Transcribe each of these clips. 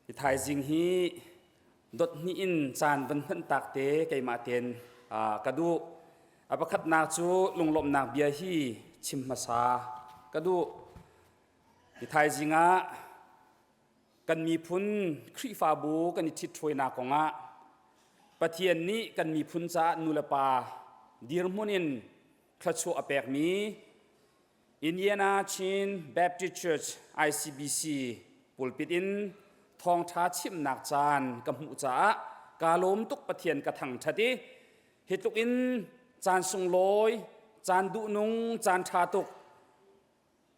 Hi thaizing hi dot hnih in caan van hman tak te keimah ten ka duh. A pakhatnak cu lunglawmhnak bia hi chim hmasa ka duh. Hi thaizing ah kan miphun Khrihfabu kan i ṭhithruainak kongah Pathian nih kan miphun caah nulepa dirhmun in thluachuah a pekmi Indiana Chin Baptist Church ICBC pulpit in thawngṭha chimnak caan ka hmuh caah kaa lawm tuk. Pathian ka thangṭhat i hi tluk in caan sunglawi, caan duhnung, caan ṭha tuk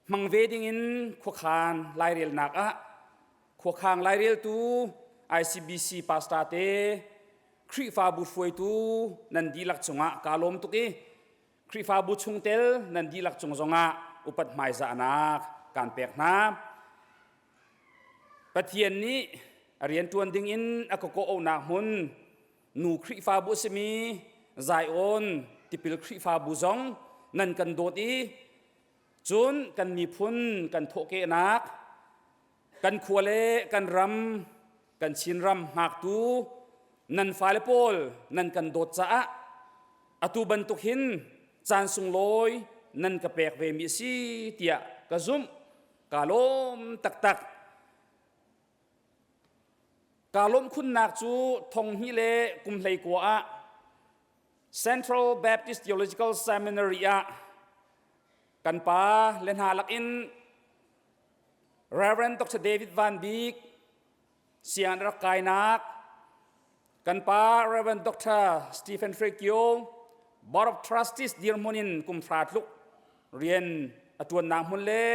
hmang ve dingin khuakhan lairelnak ah khuakhang laireltu ICBC pastor te, Khrihfabu hruaitu nan dihlak cungah kaa lawm tuk i Khrihfabu chungtel nan dihlak cung zongah upat hmaizahnak kaan pek hna. Pathian nih a rianṭuan dingin a ka kawhauhnak hmun nu Khrihfabu a simi Zion Tipil Khrihfabu zong nan kan dawt i cun kan miphun kan thawhkehnak, kan khua le kan ram, kan Chinram hngaktu nan fale pawl nan kan dawt caah atu bantuk hin caan sunglawi nan ka pek ve mi a si tiah ka zumh. Kaa lawm taktak. Kaa lawmh khunnak cu 2019 ah Central Baptist Theological Seminary ah kan pa le hna lakin Reverend Dr. David Van Bik sianginn rak kainak, kan pa Reverend Dr. Stephen Frekio Board of Trustees dirhmun in kum hra tluk rian a ṭuannak hmun le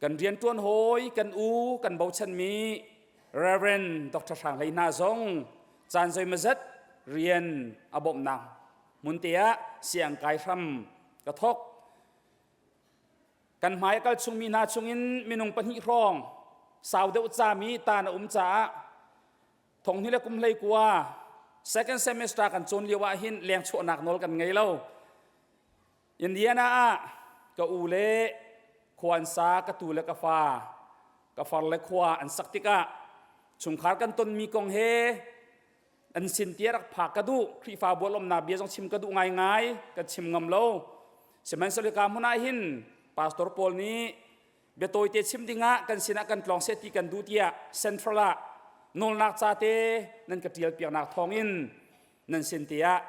kan rian ṭuan hawi, kan u, kan bochanmi Reverend Dr. Hrang Hlei hna zong caan zeimazat rian a bawmhnak hmun te ah siang kai hram ka thawk. Kan hmai a kal chungmi hna chungin minung pahnih hrawng sau deuh cami tan a um caah 2019 second semester kan cawn lio ah hin leng chuahnak nawl kan ngei lo. Indiana ah ka u le khua an sa, ka tu le ka fa, ka far le khua an sak tikah chungkhar kan tonmi kong he an sin tia rak phak ka duh. Khrihfabu lawmnak bia zong chim ka duh ngaingai, ka chim ngam lo. Sihmanhsehlaw ka hmun ah hin pastor pawl nih bia tawite chim dingah kan sinah kan tlawng seh ti kan duh tiah central ah nawlnak ca te nan ka ṭial piaknak thawngin nan sin te ah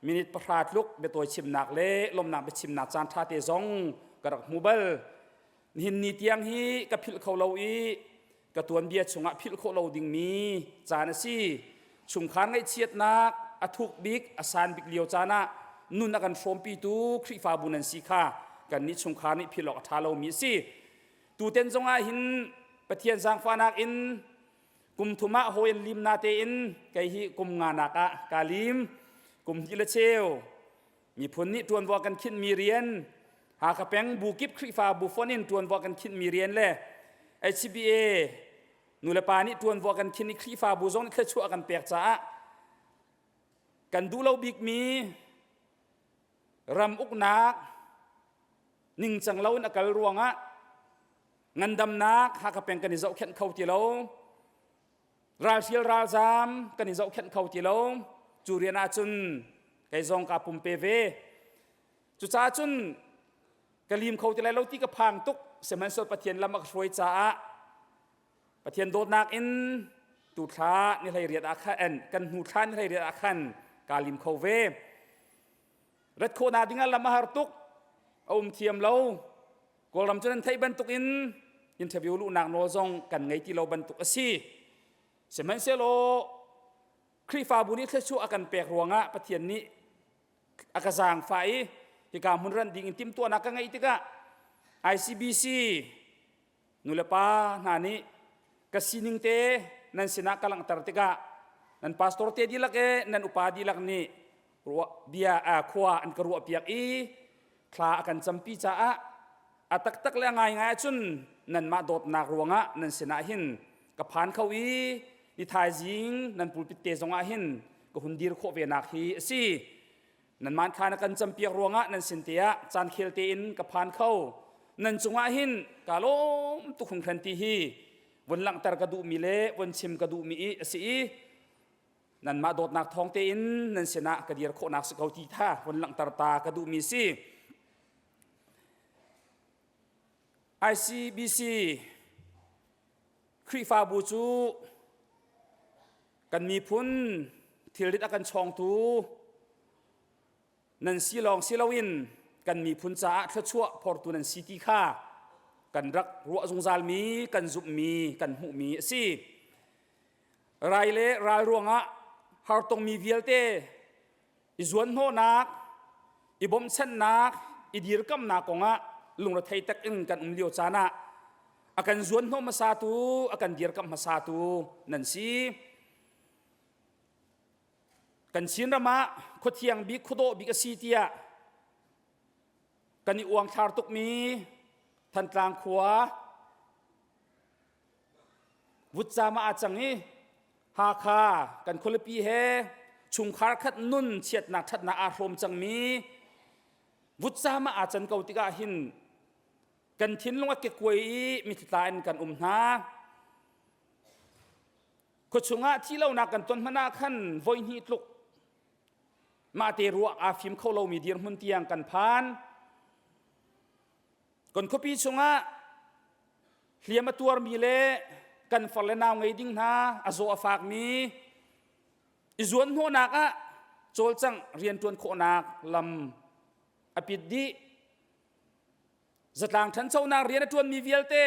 minute 10 tluk biatawi chimnak le lawmnak biachimnak caan ṭha te zong ka rak hmu bal. Nihin ni tiang hi ka philh kho lo i ka tuanbia chungah philh khawh lo dingmi caan a si. Chungkhar ngaihchiatnak a thuk bik, a san bik lio caan ah nun a kan hrawmpitu Khrihfabu nan si kha kannih chungkhar nih philh awk a ṭha lomi a si. Tuten zongah hin Pathian zaangfahnak in kum thum ah hawi an lim na tein kei hi kum nga nak ah kaa lim, kum hnih le cheu. Miphun nih ṭuanvo kan khinhmi rian, Hakha peng bu kip Khrihfabu fonh in ṭuanvo kan khinhmi rian le HCBA nulepa nih ṭuanvo kan khinh i Khrihfabu zong nih thluachuah kan pek caah kan duh lo bikmi ram uknak ningcang lo in a kal ruangah ngandamnak Hakha peng kan i zohkhenh kho ti lo. Ralhrial ralzaam kan i zohkhenh kho ti lo. Cu rian ahcun kei zong kaa pumpe ve. Cucaah cun ka lim kho ti lai lo ti ka phang tuk. Sihmanhsehlaw Pathian lam a ka hruai caah Pathian dawtnak in tu thla ni 18 ah khan, kan hnu thla ni 18 ah khan kaa lim kho ve. Rat khawhnak dingah lam a har tuk, a um thiam lo. Kawlram cu nan theih bantuk in interview luhnak nawl zong kan ngei ti lo bantuk a si. Sihmanhsehlaw Khrihfabu nih thluachuah a kan pek ruangah Pathian nih a ka zaangfah i hika hmun ran ding in timhtuahnak ka ngeih tikah ICBC nulepa hna nih ka sining te nan sinah ka langhter tikah nan pastor te dihlak e nan upa dihlak nih bia khua an ka ruahpiak i thla a kan campi caah a taktak le a ngaingai ahcun nanmah dawtnak ruangah nan sinah hin ka phan kho i ni thaizing nan pulpit te zongah hin ka hun dir khawh ve nak hi a si. Nanmah thla na kan campiak ruangah nan sin te ah caan khel tein ka phan kho. Nan cungah hin ka lawm tuk hringhran ti hi. vun langhter ka duhmi le vun chim ka duhmi i a si i nanmah dawtnak thawng tein nan sinah ka dir khawhnak si ko ti tha vun langhter ta ka duhmi si. ICBC Khrihfabu cu kan miphun thilrit a kan chawngtu nan si lawng si loin kan miphun caah thluachuah phortu nan si ti kha kan rak ruah zungzalmi kan zumhmi kan hmuhmi a si. Rai le ral ruangah hartongmi vialte i zuanhnawhnak, i bawmhchanhnak, i dirkamnak kongah lungrethei tak in kan um lio caan ah a kan zuanhnawh hmasatu, a kan dirkamh hmasatu nan si. Kan Chinram ah khuathiang bik, khuadawh bik a si tiah kan i uangthlar tukmi Thantlang khua vutcam ah aa cang i Hakha kan khualipi he chungkhar khat nun chiatnak ṭhatnak aa hrawm cangmi vutcam ah aa can ko tikah hin kan thinlung a kekuai i mitthla in kan um hna. Khuachung ah thihlonak kan ton hmanh ah khan voihnih tluk mahte ruah aa fim kho lomi dirhmun tiang kan phan. Kan khuapi chungah hliam a tuarmi le kan far le nau ngei ding hna a zaw a fakmi i zuan hnawhnak ah cawlcangh rianṭuan khawhnak lam a pit dih. Zatlang ṭhanchonak rian a ṭuanmi vialte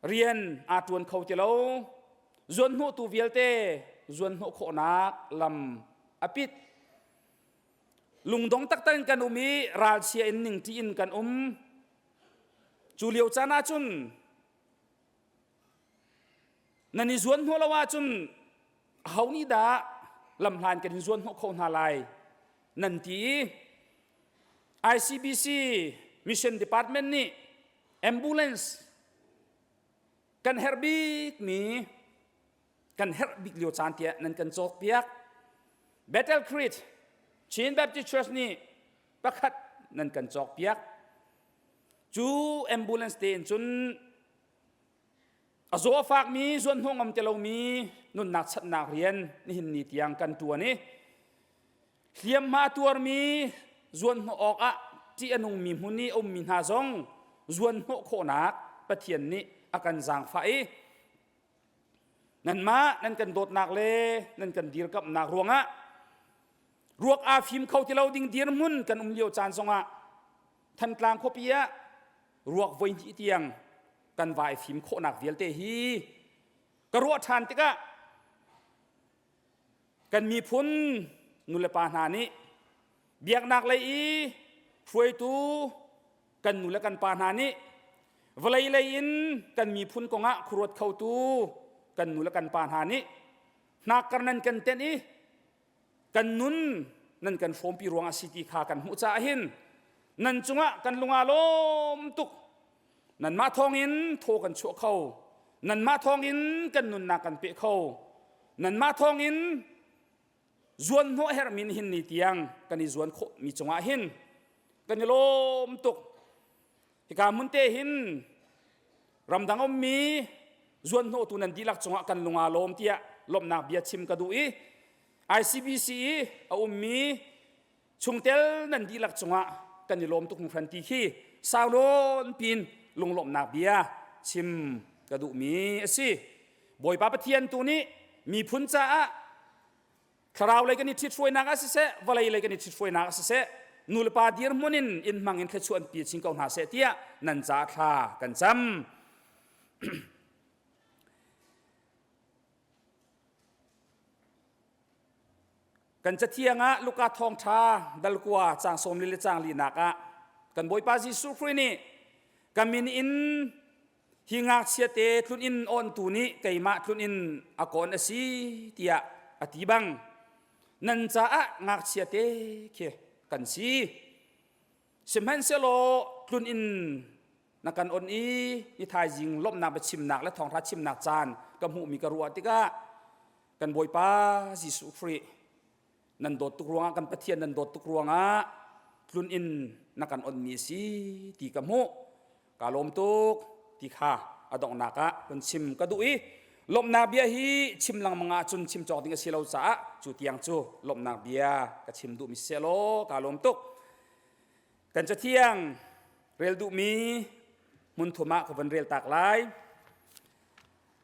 rian aa ṭuan kho ti lo. Zuanhnawhtu vialte zuanhnawh khawhnak lam a pit. Lungdong taktak in kan um i ralchia in ningṭi in kan um. Cu lio caan ahcun nan i zuan hnawh lo ahcun aho nih dah lamhlan kan in zuan hnawh kho hna lai nan ti i ICBC Mission Department nih ambulance kan herh bikmi kan herh bik lio caan tiah nan kan cawkpiak. Battle Creek Chin Baptist Church nih pakhat nan kan cawkpiak. Cu ambulance tein cun a zaw a fakmi zuanhnawh ngam ti lomi nunnak chanhnak rian nihin ni tiang kan ṭuan i hliamhma tuarmi zuanhnawh awkah ṭih a nungmi hmun i a ummi hna zong zuanhnawh khawhnak Pathian nih a kan zaangfah i Nanmah nan kan dawtnak le nan kan dirkamhnak ruangah ruak aa fim kho ti lo ding dirhmun kan um lio caan zongah Thantlang khuapi ah ruak voi hnih tiang kan vai fim khawhnak vialte hi ka ruah ṭhan tikah kan miphun nulepa hna nih biaknak lei i hruaitu kan nu le kan pa hna nih vawlei lei in kan miphun kongah khuaruat khotu kan nu le kan pa hna nih hnakkar nan kan tenh i kan nun nan kan hrawmpi ruangah si ti kha kan hmuh caah hin nan cungah kan lung aa lawm tuk. Nanmah thawngin thaw kan chuah kho, nanmah thawngin kan nunnak kan peh kho, nanmah thawngin zuan hnawh herhmi nihin ni tiang kan i zuan khawhmi cungah hin kan i lawm tuk. Hika hmun te hin ramdang ummi zuan hnawhtu nan dihlak cungah kan lung aa lawm tiah lawmhnak bia chim ka duh i ICBC i a ummi chungtel nan dihlak cungah kan i lawm tuk hringhran ti khi sau nawn pin lunglawmhnak bia chim ka duhmi a si. Bawipa Pathian tu nih miphun caah thlarau lei kan i ṭhithruainak ah siseh, vawlei lei kan i ṭhithruainak ah siseh, nulepa dirhmun in in hmang in thluachuah an pi chin ko hna seh tiah nan caah thla kan cam. Kan cathiang ah Luka thawngṭha dalkua caang 40 le caang linak ah kan Bawipa Jesuh Khrih nih ka min in hi ngakchia te tlun in awntu nih keimah tlun in a kawn a si tiah a ti bang nan caah ngakchia te khi kan si. Sihmanhsehlaw tlun in na kan on i ni thaizing lawmhnak biachimnak le thawngṭha chimnak caan ka hmuhmi ka ruah tikah kan Bawipa Jesuh Khrih nan dawt tuk ruangah kan Pathian nan dawt tuk ruangah tlun in na kan onmi a si ti ka hmuh. Ka lawm tuk ti kha a donghnak ah hun chim ka duh i lawmhnak bia hi chim lengmang ahcun chim cawk ding a si lo caah cu tiang cu lawmhnak bia ka chim duhmi si law kaa lawm tuk. Kan cathiang rel duhmi hmun thum ah ka von rel tak lai.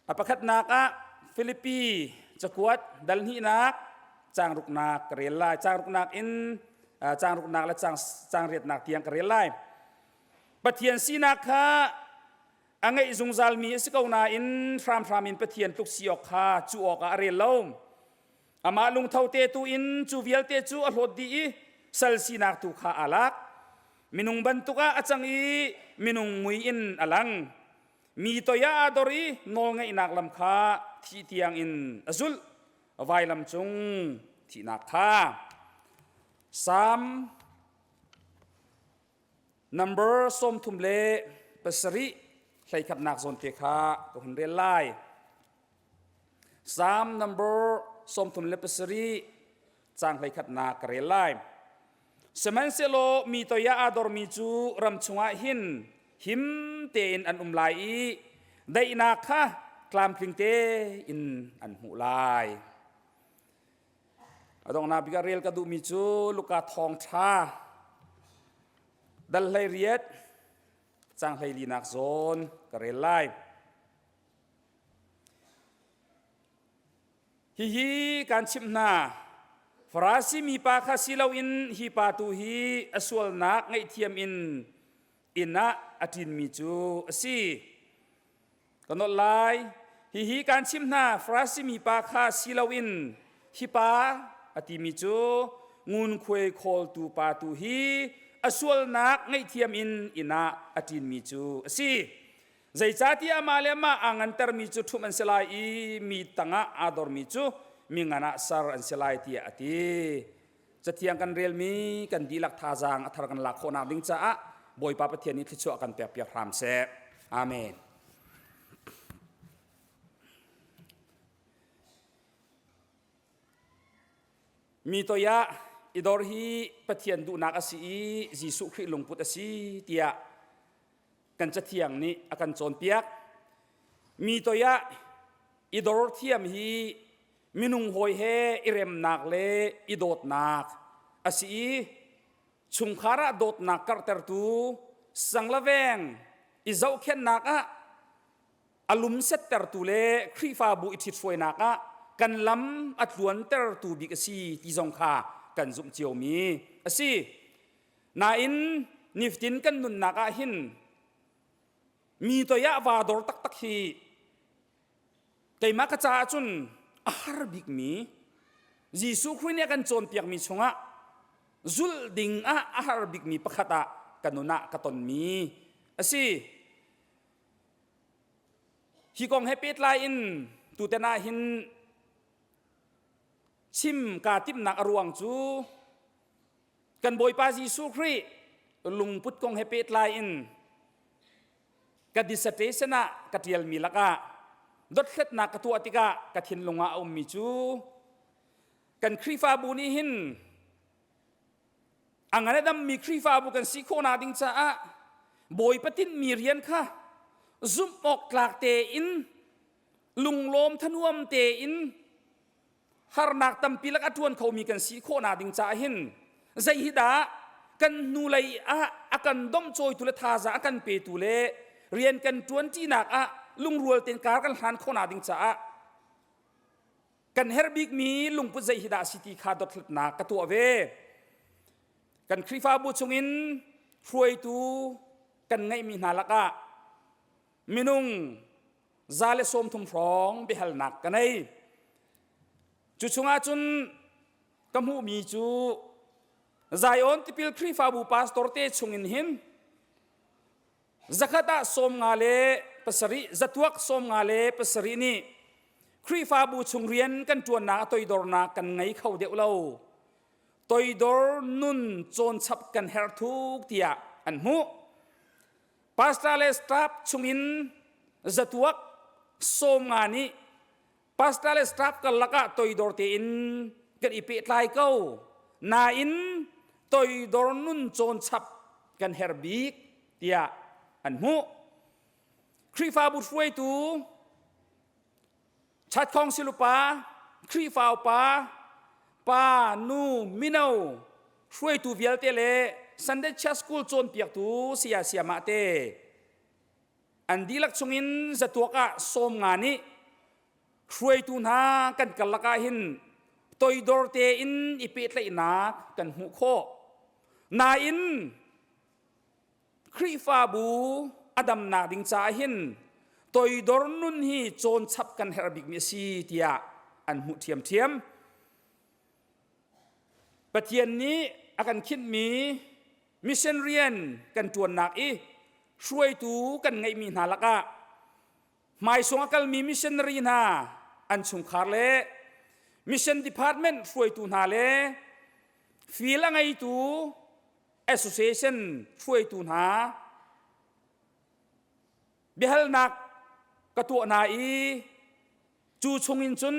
A pakhatnak ah Filipi cakuat dal hnihnak caang ruknak ka rel lai. Caang ruknak in caang ruknak le caang, caang riatnak tiang ka rel lai. Pathian sinak kha a ngeih zungzalmi a si ko nain hramhram in Pathian tluk si awk kha cu awkah a rel lo. Amah lungtho te tu in cu vialte cu a hlawt dih i sal sinak tu kha aa lak. Minung bantuk ah a cang i minung mui in a lang. Mi toi ah aa dor i nawlngeihnak lam kha thih tiang in a zulh. Vailam cung thihnak kha. Salm number 37 hleikhatnak zawn te kha ka hun rel lai. Salm number 37 caang hleikhatnak ka rel lai. Sihmanhsehlaw mi toi ah aa dormi cu ram chungah hin him tein an um lai i daihnak kha tlamtling tein an hmuh lai. A donghnak bik ah rel ka duhmi cu Luka thawngṭha dal 18 caang 14nak zawn ka rel lai. Hihi kan chimh hna, Farasi mipa kha si loin hi pa tu hi a sualnak ngaihthiam in inn ah a ṭinmi cu a si. Ka nolh lai, hihi kan chimh hna, Farasi mipa kha si loin hi pa a timi cu ngunkhuai khawltu pa tu hi a sualnak ngaihthiam in inn ah a ṭinmi cu a si. Zeicahtiah amah le amah aa ngantermi cu ṭhumh an si lai i mi tangah aa dormi cu mi ngan ah ser an si lai tiah a ti. Cathiang kan relmi kan dihlak thazaang a thar kan lak khawhnak ding caah Bawipa Pathian nih thluachuah kan pekpiak hram seh. Amen. Mi toi ah i dor hi Pathian duhnak a si i Jesuh Khrih lungput a si tiah kan cathiang nih a kan cawnpiak. Mi toi ah i dor thiam hi minung hawi he i remnak le i dawtnak a si i chungkhar ah dawtnak karhtertu sanglaveng i zohkhenhnak ah a lumsettertu le Khrihfabu i ṭhithruainak ah kan lam a tluantertu bik a si ti zong kha kan zumh ciomi a si. Nain nifatin kan nunnak ah hin mi toi ah vaa dor taktak hi keimah ka caah cun a har bikmi Jesuh Khrih nih a kan cawnpiakmi chungah zulh ding ah a har bikmi pakhat ah ka nun ah ka tonmi a si. Hi kong he pehtlai in tutan ah hin chim kaa timhnak a ruang cu Kan Bawipa Jesuh Khrih lungput kong he pehtlai in ka dissertation ah ka ṭialmi lakah dothlatnak ka tuah tikah ka thinlung ah a ummi cu kan Khrihfabu nih hin a ngan a dammi Khrihfabu kan si khawhnak ding caah Bawipa tinhmi rian kha zumh awk tlak tein lunglawm thanuam tein harnak tampi lak a ṭuan khomi kan si khawhnak ding caah hin zei hi dah kan hnulei ah a kan domhcawitu le thazaang a kan petu le rian kan ṭuanṭinak ah lungrual tein kar kan hlan khawhnak ding caah kan herh bikmi lungput zei hi dah si ti kha dothlatnak ka tuah ve. Kan Khrihfabu chungin hruaitu kan ngeihmi hna lakah minung 130 hrawng biahalnak ka nei. Cu chungah cun ka hmuhmi cu Zion Tipil Khrihfabu pastor te chungin hin zakhat ah 57 zatuak 57 nih Khrihfabu chung rian kan ṭuannak a toidornak kan ngei kho deuh lo. Toidor nun cawnchap kan herh thuk tiah an hmuh. Pastor le staff chungin zatuak 50 nih pastor le staff karlak ah toidor tein kan i pehtlai ko. Nain toidor nun cawn chap kan herh bik tiah an hmuh. Khrihfabu hruaitu Chatkhong silupa, Khrihfa upa, pa, nu, mino, hruaitu vialte le Sunday Church School cawnpiaktu saya sayamah te an dihlak chungin zatuak ah 50 nih hruaitu hna kan karlak ah hin toidor tein i pehtlaihnak kan hmuh khawh. Nain Khrihfabu a damnak ding caah hin toidor nun hi cawn chap kan herh bikmi a si tiah an hmuh ṭhiamṭhiam. Pathian nih a kan khinhmi mission rian kan ṭuannak i hruaitu kan ngeihmi hna lakah hmaisung a kalmi missionary hna an chungkhar le mission department hruaitu hna le feel a ngeitu association hruaitu hna biahalnak ka tuah hna i cu chungin cun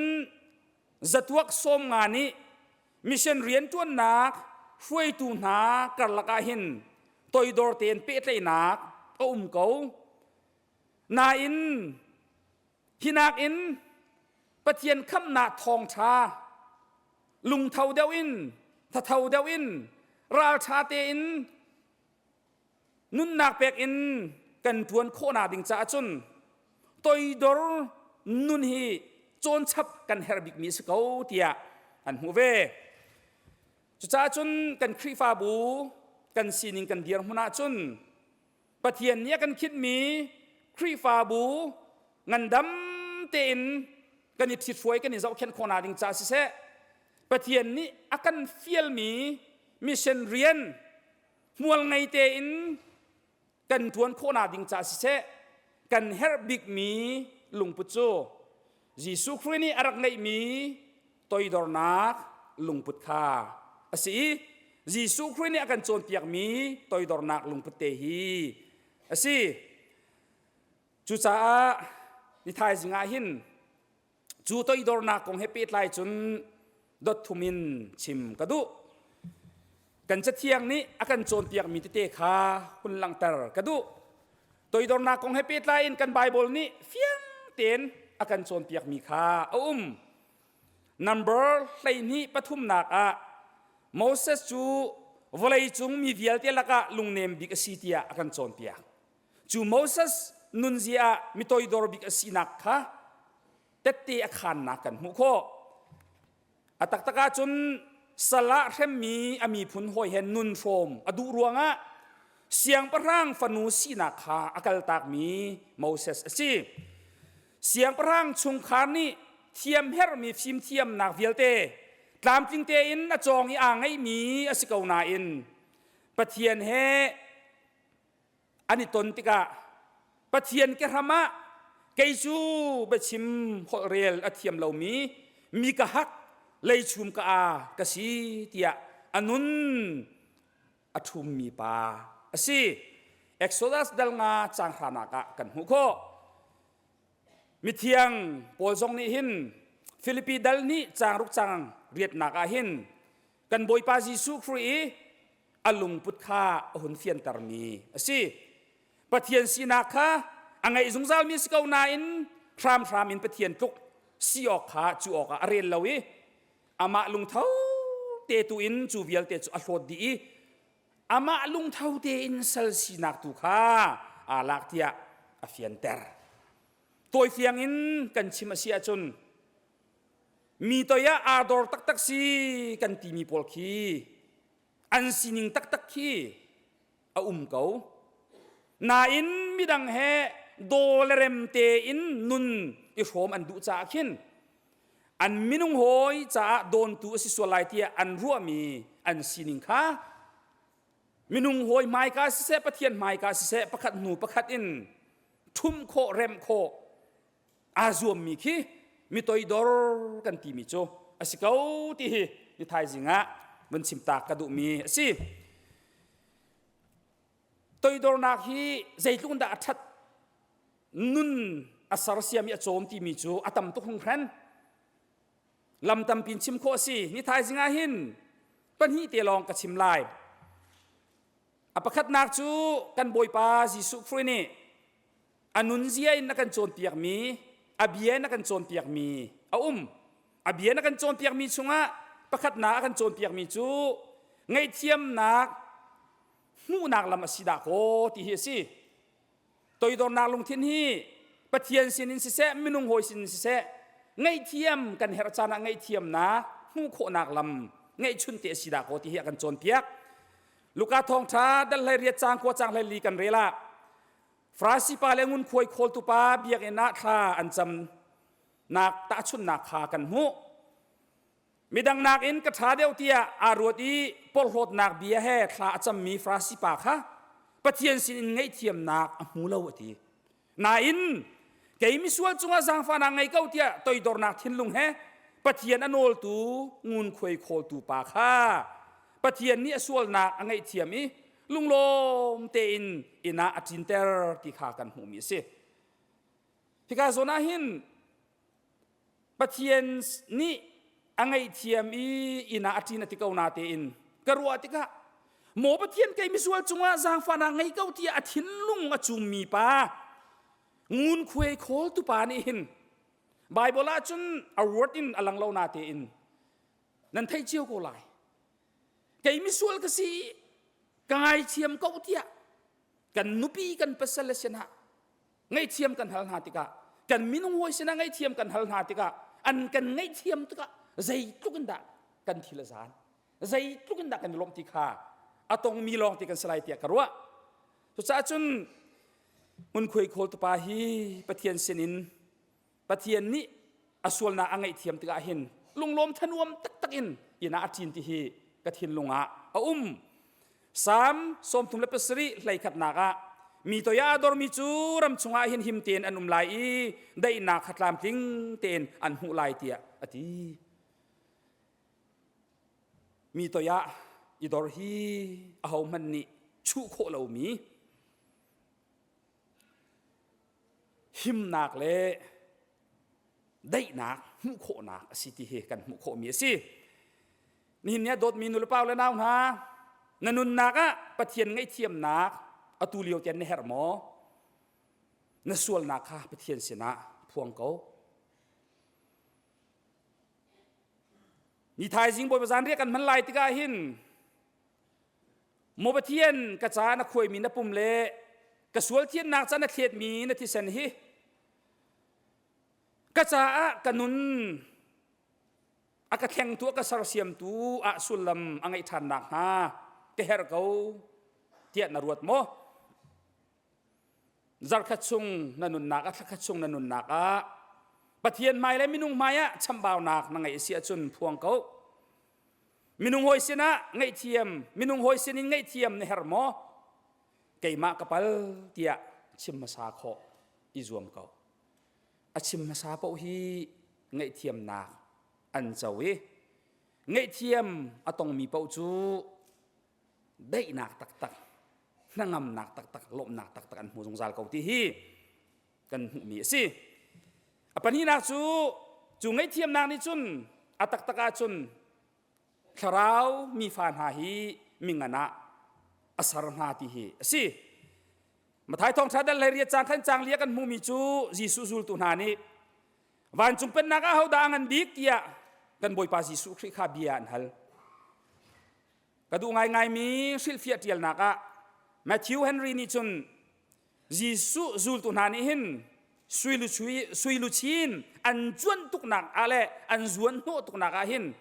zatuak 50 nih mission rianṭuannak hruaitu hna karlak ah hin toidor tein pehtlaihnak a um ko. Nain hi nakin Pathian khamhnak thawngṭha lungtho deuh in thatho deuh in ralṭha tein nunnak pek in kan ṭuan khawhnak ding caah cun toidor nun hi cawnchap kan herh bikmi a si ko tiah an hmuh ve. Cucaah cun kan Khrihfabu kan sining kan dirhmun ahcun Pathian nih a kan khinhmi Khrihfabu ngandam tein kan i ṭhithruai kan i zohkhenh khawhnak ding caah siseh Pathian nih a kan fialmi mission rian hmual ngei tein kan ṭuan khawhnak ding caah siseh kan herh bikmi lungput cu Jesuh Khrih nih a rak ngeihmi toidornak lungput kha a si i Jesuh Khrih nih a kan cawnpiakmi toidornak lungput te hi a si. Cucaah ni thaizing ah hin cu toidornak kong he pehtlai cun dot thum in chim ka duh. Kan Cathiang nih a kan cawnpiakmi tete kha hun langhter ka duh. Toidornak kong he pehtlai in kan Baibal nih fiang tein a kan cawnpiakmi kha a um. Number 23 nak ah Moses cu vawleicung mi vialte lakah lungnem bik a si tiah a kan cawnpiak. Cu Moses nunzia ah mi toidor bik a sinak kha tette a khaannak kan hmuh khawh. A taktak ahcun sal ah hremmi a miphun hawi he nun hrawm a duh ruangah siangpahrang fanu sinak kha a kaltakmi Moses a si. Siangpahrang chungkhar nih thiam herhmi fimthiamnak vialte tlamtling tein a cawng i aa ngeihmi a si ko nain Pathian he an i ton tikah Pathian kehram ah kei cu biachim holhrel a thiam lomi mi ka hak leichum ka aa ka si tiah a nun a ṭhummi pa a si. Exodus dal nga caang hranak ah kan hmuh khawh. Mithiang Paul zong nih hin Filipi dal nih caang ruk caang riatnak ah hin kan Bawipa Jesuh Khrih i a lungput kha a hun fiantermi a si. Pathian sinak kha a ngeih zungzalmi a si ko nain hramhram in Pathian tluk si awk kha cu awkah a rel lo i amah lungtho te tu in cu vialte cu a hlawt dih i amah lungtho tein sal sinak tu kha aa lak tiah a fianter. Tawifiang in kan chim a si ahcun mi toi ah aa dor taktak si kan timi pawl khi an sining taktak khi a um ko. Nain midang he daw le rem tein nun i hrawm an duh caah khin an minung hawi caah dawntu a si sual lai tiah an ruahmi an sining kha minung hawi hmaika siseh Pathian hmaika siseh pakhat hnu pakhat in ṭhumh khawh remh khawh aa zuammi khi mi toidor kan timi cu a si ko ti hi ni thaizing ah vun chim tak ka duhmi a si. Toidornak hi zeitluk in dah a ṭhat nun a sersiam i a cawm timi cu a tam tuk hringhran. Lam tampi in chim khawh a si. Ni thaizing ah hin pahnih te lawng ka chim lai. A pakhatnak cu kan Bawipa Jesuh Khrih nih. A nunzia in a kan cawnpiakmi, a bia in a kan cawnpiakmi a um. A bia in a kan cawnpiakmi chungah pakhatnak a kan cawnpiakmi cu ngaihthiamnak hmuhnak lam a si dah kaw ti hi a si. Toidornak lungthin hi Pathian sinin siseh, minung hawi sinin siseh, ngaihthiam kan herh caan ah ngaihthiamnak hmuh khawhnak lam ngeihchun te a si dah kaw ti hi a kan cawnpiak. Luka thawngṭha dal hlei riat caang kua caang hlei li kan rel ah Farasi pa le ngunkhuai khawltu pa biakinn ah thla an camnak tahchunhnak kha kan hmuh. Midang nakin ka ṭha deuh tiah aa ruat i porhlawtnak bia he thla a cammi Farasi pa kha Pathian sinin ngaihthiamnak a hmu lo a ti. Nain kei misual cungah zaangfahnak ngei ko tiah toidornak thinlung he Pathian a nawltu ngunkhuai khawltu pa kha Pathian nih a sualnak a ngaihthiam i lunglawm tein inn ah a ṭinter ti kha kan hmuhmi a si. Hika zawn ah hin Pathian nih a ngaihthiam i inn ah a ṭin a ti ko na tein ka ruah tikah maw Pathian kei misual cungah zaangfahnak ngei ko tiah a thinlung a cummi pa ngunkhuai khawltu pa nih hin Bible ah cun a word in a lang lo na tein nan theih cio ko lai kei misual ka si ka ngaithiam ko tiah kan nupi kan pasal le sinah ngaihthiam kan hal hna tikah kan minung hawi sinah ngaihthiam kan hal hna tikah an kan ngaihthiam tikah zeitluk in dah kan thil a zan zeitluk in dah kan i lawmh ti kha a tongmi lawng ti kan si lai tiah ka ruah cucaah cun ngunkhuai khawl tupa hi Pathian sinin Pathian nih a sualnak a ngaihthiam tikah hin lunglawm thanuam taktak in inn ah a ṭin ti hi ka thinlung ah a um. Salm 37 hleikhatnak ah mi toi ah a dormi cu ram chungah hin him tein an um lai i daihnak kha tlamtling tein an hmuh lai tiah a ti. Mi toi ah i dor hi ahohmanh nih chuh khawh lomi himnak le daihnak hmuh khawhnak a si ti hi kan hmuh khawhmi a si. Nihin ni ah dawtmi nulepa le nau hna, na nunnak ah Pathian ngaihthiamnak atu lio tian na herh maw? Na sualnak kha Pathian sinah phuang ko. Ni thaizing Bawipa zanriah kan hman lai tikah hin Maw Pathian, ka ca na khuaimi na pum le ka sual thiannak ca na thletmi na thisen hi ka caah ka nun a ka thlengtu a ka sersiamtu ah sullam a ngeih ṭhan nakhnga ka herh ko tiah na ruat maw? Zarkhat chung na nunnak ah thlakhat chung na nunnak ah Pathian hmai le minung hmai ah chambaunak na ngeih a si ahcun phuang ko. Minung hawi sinah ngaihthiam, minung hawi sinin ngaihthiam na herh maw? Keimah ka pal tiah chim hmasa khawh i zuam ko. A chim hmasa paoh hi ngaihthiamnak an co i ngaihthiam a tongmi paoh cu daihnak taktak, hnangamnak taktak, lawmhnak taktak an hmu zungzal ko ti hi kan hmuhmi a si. A pahnihnak cu cu ngaihthiamnak nih cun a taktak ahcun thlarau mifa hna hi mingan ah a ser hna ti hi a si. Mathai thawngṭha dal hlei riat cang khan cang lia kan hmuhmi cu Jesuh zultu hna nih vancung pennak ah hodah a ngan bik tiah kan Bawipa Jesuh Khrih kha bia an hal. Ka duh ngaingaimi hrilhfiah ṭialnak ah Matthew Henry nih cun Jesuh zultu hna nih hin sui luchin an cuanh tuknak ah le an zuan hnawh tuknak ah hin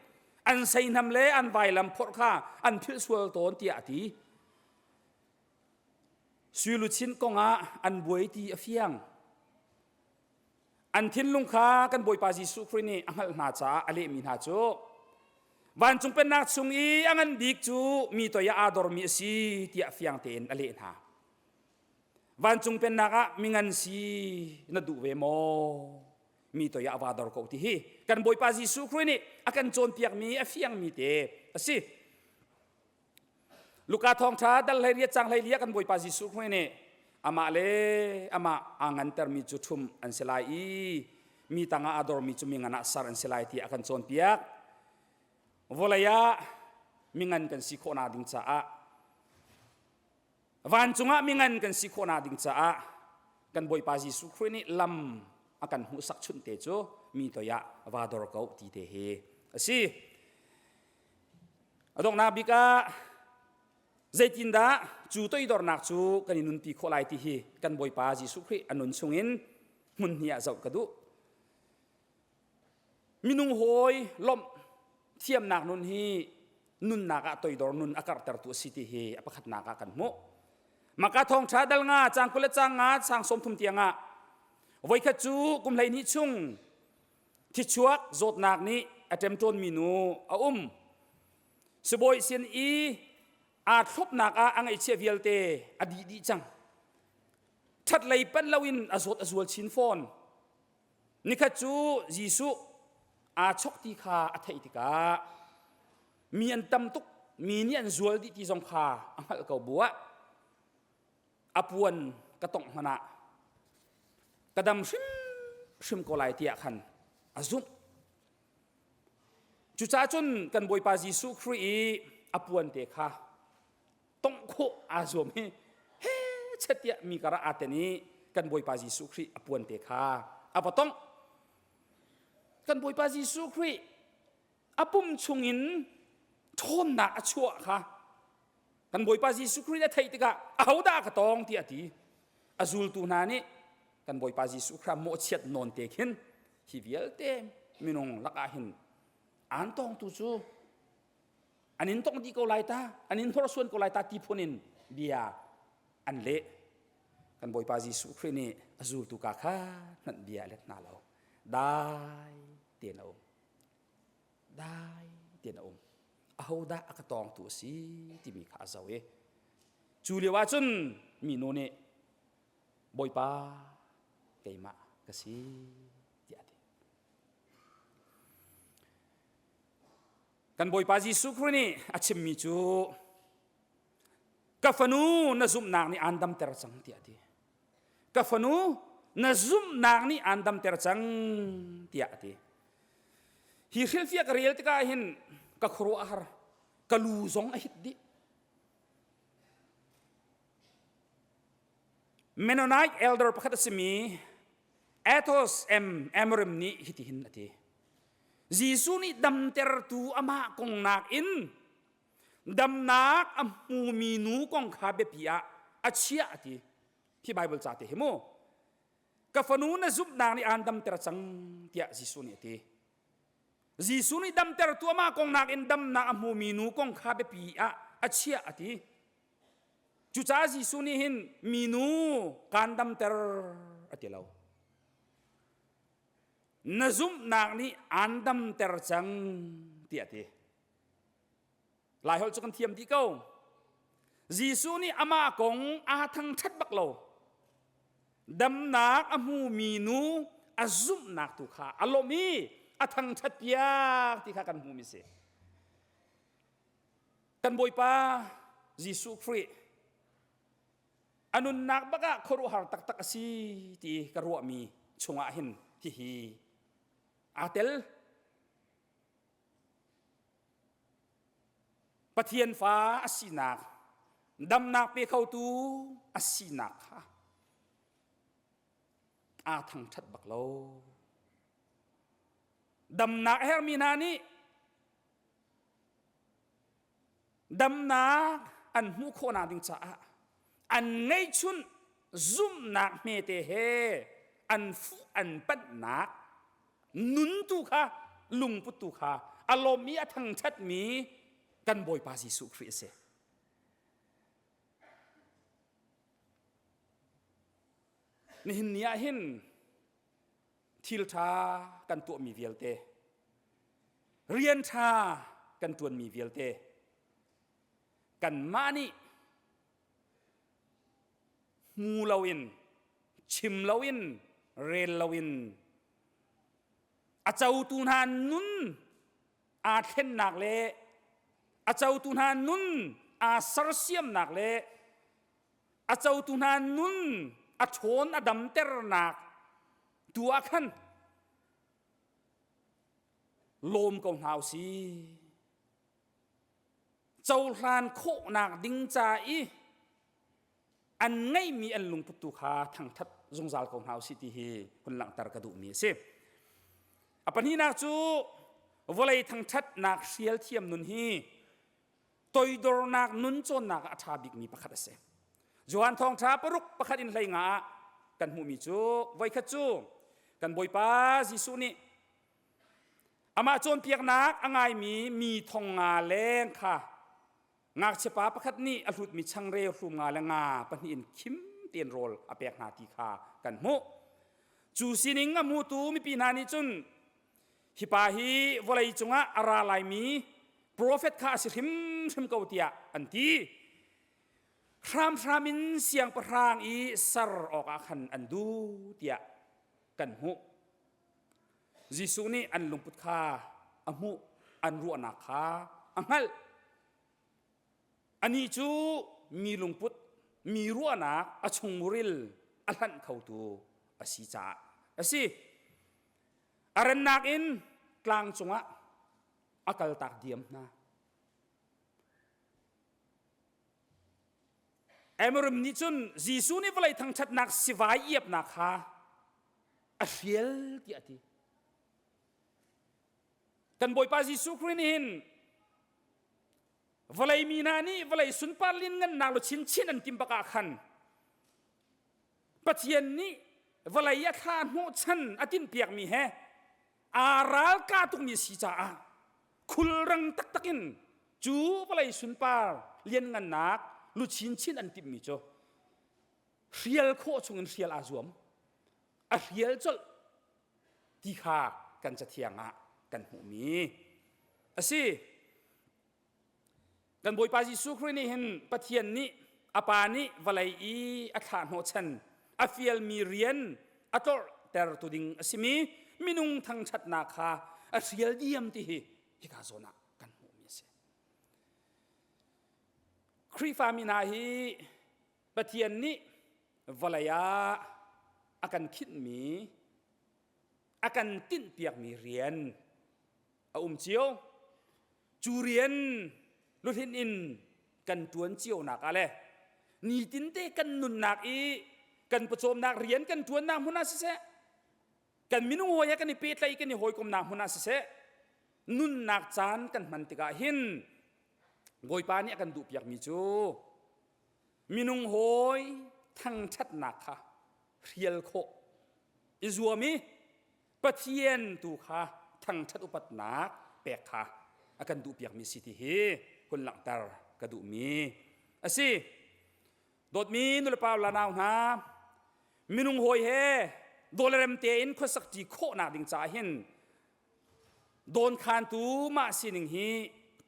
an seihnam le an vailam phorh kha an philh sual tawn tiah a ti. Sui luchin kongah an buai ti a fiang. An thinlung kha kan Bawipa Jesuh Khrih nih a hngalh hna caah a lehmi hna cu vancung pennak chung i a ngan bik cu mi toi ah aa dormi a si tiah fiang tein a leh hna. Vancung pennak ah mingan si na duh ve maw? Mi toi ah va dor ko ti hi kan Bawipa Jesuh Khrih nih a kan cawnpiakmi a fiangmi te a si. Luka thawngṭha dal hlei riat cang hlei lia kan Bawipa Jesuh Khrih nih amah le amah aa ngantermi cu ṭhum an si lai i mi tangah a dormi cu mi ngan ah ser an si lai tiah a kan cawnpiak. Vawlei ah mingan kan si khawhnak ding caah Vancung ah mingan kan si khawhnak ding caah. kan Bawipa Jesuh Khrih nih lam a kan hmuhsak chunh te cu mi toi ah va dor ko ti te hi a si. A donghnak bik ah zeitindah cu toidornak cu kan i nunpi khawh lai ti hi kan Bawipa Jesuh Khrih a nun chungin hmun hnih ah zoh ka duh. Minung hawi lawmh thiamnak nun hi nunnak ah toidor nun a karhtertu a si ti hi a pakhatnak ah kan hmuh. Maka thawngṭha dal nga cang 20 le cang nga sang 30 tiang ah voikhat cu kum 12 chung thichuak zawtnak nih a ṭemṭawnmi nu a um. Sibawi sin i aa thlopnak ah a ngaihchiah vialte a dih dih cang. Ṭhatlei panh loin a zawt a zual chin fawn. Nikhat cu Jesuh aa chok ti kha a theih tikah mi an tam tuk, mi nih an zual dih ti zong kha a hngalh ko bu ah a puan ka tongh hmanh ah ka dam hrimhrim ko lai tiah khan a zumh. Cucaah cun kan Bawipa Jesuh Khrih i a puan te kha tongh khawh aa zuam hi he chet tiah mi karah aa ten i kan Bawipa Jesuh Khrih a puan te kha a va tongh. Kan Bawipa Jesuh Khrih a pum chungin ṭhawnnak a chuah kha kan Bawipa Jesuh Khrih a theih tikah ahodah ka tawng tiah a ti. A zultu hna nih kan Bawipa Jesuh Khrih mawhchiat nawn te khin hi vialte minung lakah hin aan tawngtu cu an in tongh dih ko lai ta an in hnawrsuan ko lai ta ti phun in bia an leh. Kan Bawipa Jesuh Khrih nih a zultu ka kha hmanh bia a let hna lo. Dai tein a um, dai tein a um. Ahodah a ka tawngtu a si timi kha a zoh i cu lio ah cun minu nih, Bawipa, keimah ka si, tiah a ti. Kan Bawipa Jesuh Khrih nih a chimmi cu, ka fanu, na zumhnak nih aan damter cang, tiah a ti. Ka fanu, na zumhnak nih aan damter cang, tiah a ti. Hi hrilhfiah ka rel tikah hin ka khuaruah a har, ka lu zong a hit dih. Mennonite elder pakhat a simi Athos M. Amorim nih hitihin a ti. Jesuh nih damtertu amah kong nakin damnak a hmumi nu kong kha biapi ah a chiah a ti. Hi Bible ca te hi mu. Ka fanu, na zumhnak nih aan damter cang, tiah Jesuh nih a ti. Jesuh nih damtertu amah kong nakin damnak a hmumi nu kong kha biapi ah a chiah a ti. Cucaah Jesuh nih hin minu kaan damter a ti lo. Na zumhnak nih aan damter cang, tiah a ti. Laiholh cu kan thiam dih ko. Jesuh nih amah kong aa thangṭhat bak lo. Damnak a hmumi nu a zumhnak tu kha a lawmh i a thangṭhat piak ti kha kan hmuhmi si. Kan Bawipa Jesuh Khrih a nunnak bak ah khuaruahhar taktak a si ti ka ruahmi chungah hin hihi aa tel. Pathian fa a sinak, damnak pe khotu a sinak kha aa thangṭhat bak lo. Damnak a herhmi hna nih Damnak an hmuh khawhnak ding caah an ngeihchunh zumhnak hmete he an fuh an panhnak nun tu kha, lungput tu kha a lawm i a thangṭhatmi kan Bawipa Jesuh Khrih a si. Nihin ni ah hin thil ṭha kan tuahmi vialte, rian ṭha kan ṭuanmi vialte, kanmah nih hmu loin, chim loin, rel loin a cotu hna nun aa thlennak le a cotu hna nun aa sersiamnak le a cotu hna nun a ṭhawn a damternak tu ah khan lawm ko hna u sih. Cohlan khawhnak ding ca i an ngeihmi an lungput tu kha thangṭhat. zungzal ko hna usih ti hi hun langhter ka duhmi a si. A pahnihnak cu vawlei thangṭhatnak hrial thiam nun hi toidornak nun cawnnak ah a ṭha bikmi pakhat a si. Johan thawngṭha paruk pakhat in hlei nga ah kan hmuhmi cu voikhat cu kan Bawipa Jesuh nih amah cawnpiaknak a ngaimi mi thong nga leng kha ngakchiapa pakhat nih a hlutmi changreu hrum nga le nga pahnih in khim tein rawl a pek hna ti kha kan hmuh. Cu sining a hmutu mipi hna nih cun hi pa hi vawlei cungah a ra laimi profet kha a si hrimhrim ko tiah an ti. Hramhram in siangpahrang i ser awkah khan an duh tiah kan hmuh. Jesuh nih an lungput kha a hmuh, an ruahnak kha a hngalh. Anih cu mi lungput, mi ruahnak a chungmuril a hlanh khotu a si caah a si. A rannak in tlang cungah a kaltak diam hna. Amorim nih cun Jesuh nih vawlei thangṭhatnak sivai iapnak kha a hrial tiah a ti. Kan Bawipa Jesuh Khrih nih hin vawlei mi hna nih vawlei sunpar lianngannak lu chinchin an tim bak ah khan Pathian nih vawlei a thla hnawhchan a tinhpiakmi he aa ralkah tukmi a si caah khulrang taktak in cu vawlei sunpar lianngannak lu chinchin an timhmi cu hrial khawh chungin hrial aa zuam a hrial colh ti kha kan cathiang ah kan hmuhmi a si. Kan Bawipa Jesuh Khrih nih hin Pathian nih a Pa nih vawlei i a thlah hnawhchan a fialmi rian a tlorhtertu ding a simi minung thangṭhatnak kha a hrial diam ti hi hika zawn ah kan hmuhmi a si. Khrihfami hna hi Pathian nih vawlei ah a kan khinhmi a kan tinhpiakmi rian a um cio. Cu rian luhlinh in kan ṭuan cionak ah le nitinte kan nunnak i kan pawcawmnak rian kan ṭuannak hmun ah siseh, kan minung hawi he kan i pehtlaih kan i hawikomnak hmun ah siseh, nunnak caan kan hman tikah hin Bawipa nih a kan duhpiakmi cu minung hawi thangṭhatnak kha hrial khawh i zuam i Pathian tu kha thangṭhat upatnak pek kha a kan duhpiakmi si ti hi hun langhter ka duhmi a si. Dawtmi nulepa la nau hna, minung hawi he dawlerem tein khuasak ṭi khawhnak ding caah hin dawnkhantu mah sining hi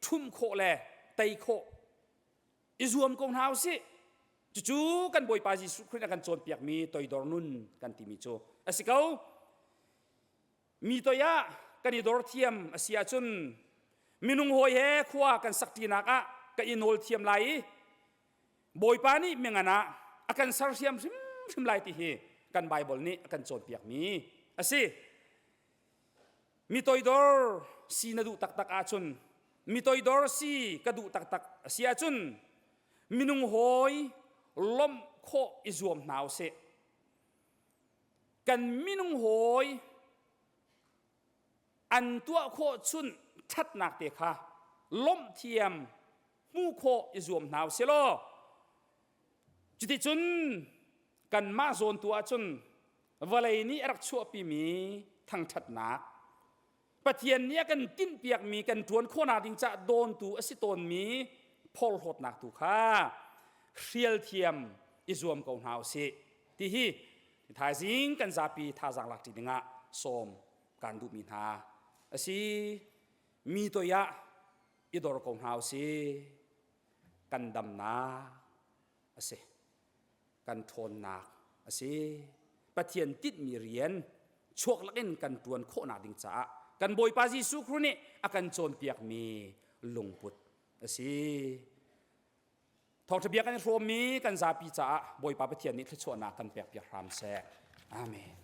ṭhumh khawh le tei khawh i zuam ko hna usih. Cucu kan Bawipa Jesuh Khrih a kan cawnpiakmi toidor nun kan timi cu a si ko. Mi toi ah kan i dor thiam a si ahcun minung hawi he khua kan sakṭinak ah ka i nawl thiam lai i Bawipa nih mingan ah a kan sersiam hrimhrim lai ti hi kan Baibal nih a kan cawnpiakmi a si. Mi toidor si na duh taktak ahcun mi toidor si ka duh taktak a si ahcun minung hawi lawmh khawh i zuam hna usih. Kan minung hawi an tuah khawh chun ṭhatnak te kha lawmh thiam hmuh khawh i zuam hna usih law cuticun kanmah zawn tu ahcun vawlei nih a rak chuahpimi thangṭhatnak Pathian nih a kan tinhpiakmi kan ṭuan khawhnak ding caah dawntu a si tawnmi phorhlawtnak tu kha hrial thiam i zuam ko hna usih ti hi thaizing kan zapi thazaang lak ṭi dingah sawm kaan duhmi hna a si. Mi toi ah i dor ko hna usih kan damnak a si. Kan ṭhawnnak a si. Pathian tinhmi rian chuak lakin kan ṭuan khawhnak ding caah kan Bawipa Jesuh Khrih nih a kan cawnpiakmi lungput a si. Thawngṭha bia kan i hrawmmi kan zapi caah Bawipa Pathian nih thluachuahnak kan pekpiak hram seh. Amen.